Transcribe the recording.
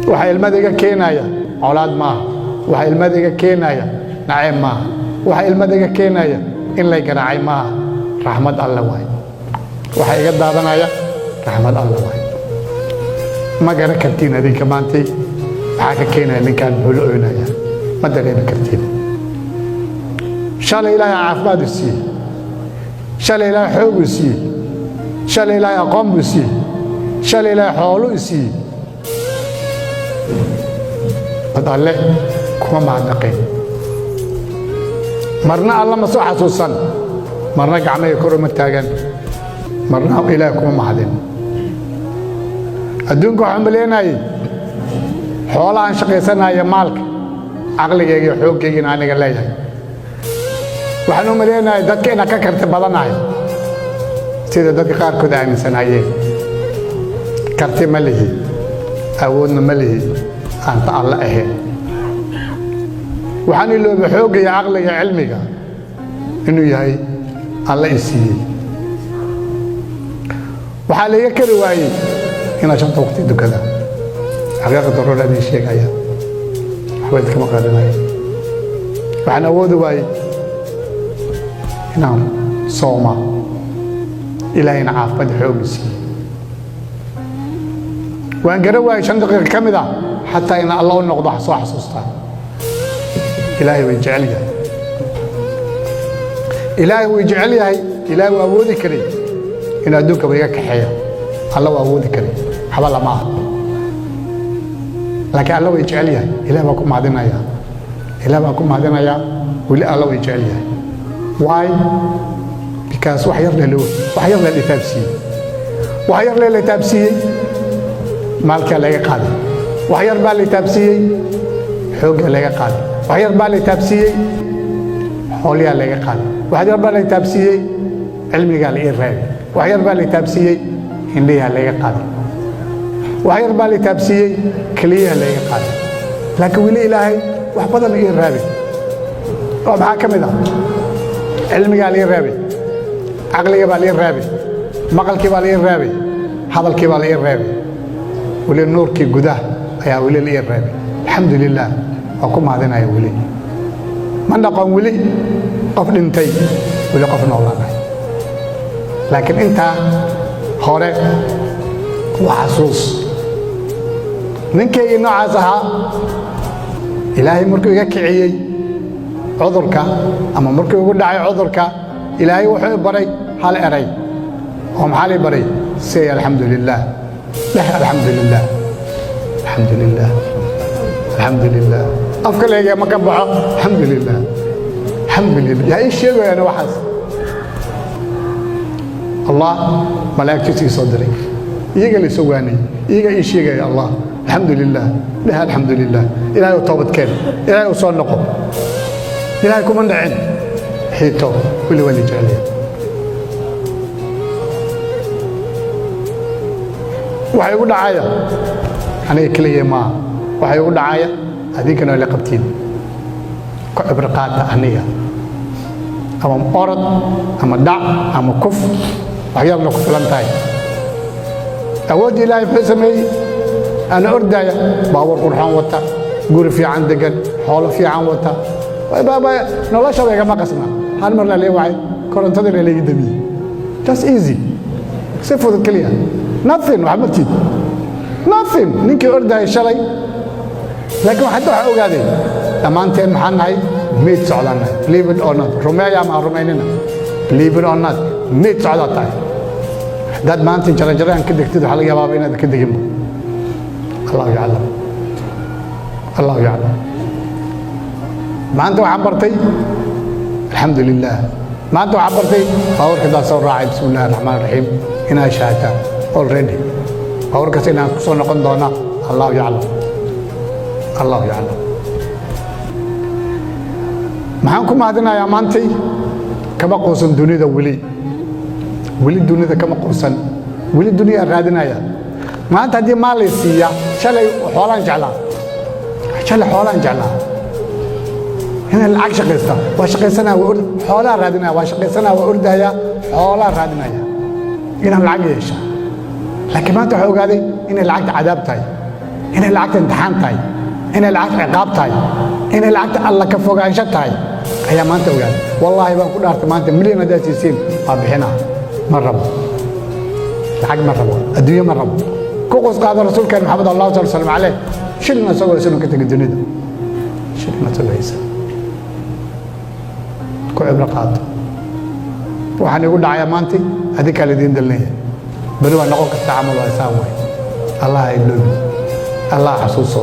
Waxa ilmada iga keenaya colaad maaha, waxa ilmada iga keenaya nacayb maaha, waxa ilmada iga keenaya in lay garaacay maaha. Raxmad Alle waay waxa iga daadanaya, raxmad Alle waay. Ma garan kartiin adinka maantay maxaa ka keenaya ninkaan, muxuu la oynaya, ma dareemi kartiin. Shalay Ilaahay caafimaad u siiyey, shalay Ilaahay xoog u siiyey, shalay Ilaahay aqoon buu siiyey, shalay Ilaahay xoolo u siiyey. Bad Alle kuma mahadnaqeen marna, Alla ma soo xasuusan marna, gacmahay kor uma taagan marna, Ilaahay kuma mahadin. Adduunka waxaan maleenayay xoolahaan shaqaysanaya, maalka, caqligayga iyo xooggaygiina aniga leeyahay. Waxaan u maleenayay dadka inaan ka karti badanahay, sida dadka qaarkood aaminsanayeen. Karti ma lihi, awoodna ma lihi aanta Alle ahayn. Waxaan iloobay xoogga iyo caqliga, cilmiga inuu yahay Alle i siiyey. Waxaa laiga kari waayey inaan shanta waqti dukada. Xaqiiqada run idin sheegaya, waxba idinkama qarinayo. Waxaan awoodi waayey inaan sooma, Ilaahayna caafimaad xoogi siiyey. Waan garan waayey 5 daqiiqa ka mid ah xataa inaan Alla u noqdo, soo xasuustaa. Ilaahay way jecel yahay, Ilaahay way jecel yahay. Ilaahay waa awoodi karay inuu adduunkaba iga kaxeeyo. Alla waa awoodi karay, waxba lama aha, laakiin Alla way jecel yahay. Ilaah baan ku mahadinayaa, Ilaah baan ku mahadinayaa. Weli Alla way jecel yahay. Why? Because wax yar la taabsiiyey, wax yar la taabsiiyey, maalkaa laga qaaday. Wax yar baa la taabsiiyey, xooggaa laga qaaday. Wax yar baa la taabsiiyey, xooliyaa laga qaaday. Wax yar baa la taabsiiyey, cilmigaa la ii reebay. Wax yar baa la taabsiiyey, indhiyaa laga qaaday. Wax yar baa la taabsiiyey, keliyaha laga qaaday. Laakiin weli Ilaahay wax badan ii reebay. Oo maxaa ka mid ah? Cilmigaa la ii reebay, caqliga baa la ii reebay, maqalkii baa la ii reebay, hadalkii baa la ii reebay. Weli nuurkii gudaha ayaa weli la ii reebay. Alxamdu lilah, waa ku mahadinaya. Weli ma dhaqon weli qof dhintay, weli qof noolaanahay. Laakiin intaa hore waa xasuus. Ninkaygii noocaas ahaa, Ilaahay markuu iga kiciyey cudurka ama markuu igu dhacay cudurka, Ilaahay wuxuu i baray hal eray. Oo maxaa lii baray? Say alxamdu lilah. Dheh alxamdu lilah, alxamdu lilah, alxamdu lilah. Afka leega ma ka baxo alxamdu lilah, alxamdu lilah. Yaa ii sheegayaan waxaas? Allah malaa'igtiisa ii soo diray, iyaga la soo waanayey, iyaga ii sheegaya Allah, alxamdu lilah, dheh alxamdu lilah. Ilahay u toobadkeen, Ilahay u soo noqo, Ilahay kuma dhicin xiito. Weli waa la jecelyahay. Waxa igu dhacaya aniga keliya maaha, waxa igu dhacaya adinkana waa la qabtiin. Ku cibro qaata aniga, ama orod ama dhac ama kuf, waxyarna ku filan tahay awoodda. Ilaahay muxuu sameeyey? Ana ordaya, baabuur qurxoon wata, guri fiican degan, xoolo fiican wata, noloshaba igama qasna. Hal marna lee wacay, korontadana layga damiyey. Just easy, si fudud keliya. Nothing, wax matid, nothing. Ninkii ordayay shalay. Laakiin hadda waxaa ogaaday dhammaanteen maxaan nahay? Meyd socdaan nahay. Believe it or not, rumeeya ama ha rumaynina, believe it or not, meyd socdaa tahay. Haddaad maanta jaranjaraan ka degtid, waxaa laga yabaaba inaad ka deginba. Allahu yaclam, allahu yaclam. Maanta waxaan bartay alxamdu lilah. Maanta waxaan bartay baabuurka haddaan soo raacay, bismi illahi raxmaan raxiim, inaa shahata already. Baabuurkaas inaan ku soo noqon doona, allahu yaclam, allahu yaclam. Maxaan ku mahadinayaa maantay? Kama quusan dunida weli, weli dunida kama quusan, weli duniyaa raadinaya. Maanta haddii maal lay siiya, shalay xoolaan jeclaa, shalay xoolaan jeclaa. Inaan lacag shaqaysta, waa shaqaysanaya, waa xoolaa raadinaya, waa shaqaysanaya, waa ordaya, xoolaa raadinaya inaan lacag yeesha. Laakiin maanta waxaa ogaaday inay lacagta cadaab tahay. Inay lacagta imtixaan tahay, inay lacagta ciqaab tahay, inay lacagta Alla ka fogaansho tahay ayaa maanta ogaaday. Wallaahi baan ku dhaartay, maanta milyan haddaad siisiin waa bixinaa. Ma rabo lacag, ma rabo adduunyo, ma rabo. Ku qus qaado rasuulkeen Maxamed, allahu sal slam caleyh, shilin isagoo haysan ka tegay dunida, shilin isagoo haysan. Ku cibro qaato waxaan igu dhacayaa maanta. Adinkaa laidiin dalnaya, beri waa noqon kartaa. Camal waa isaan way. Allah ha iloobi, Allah xasuuso.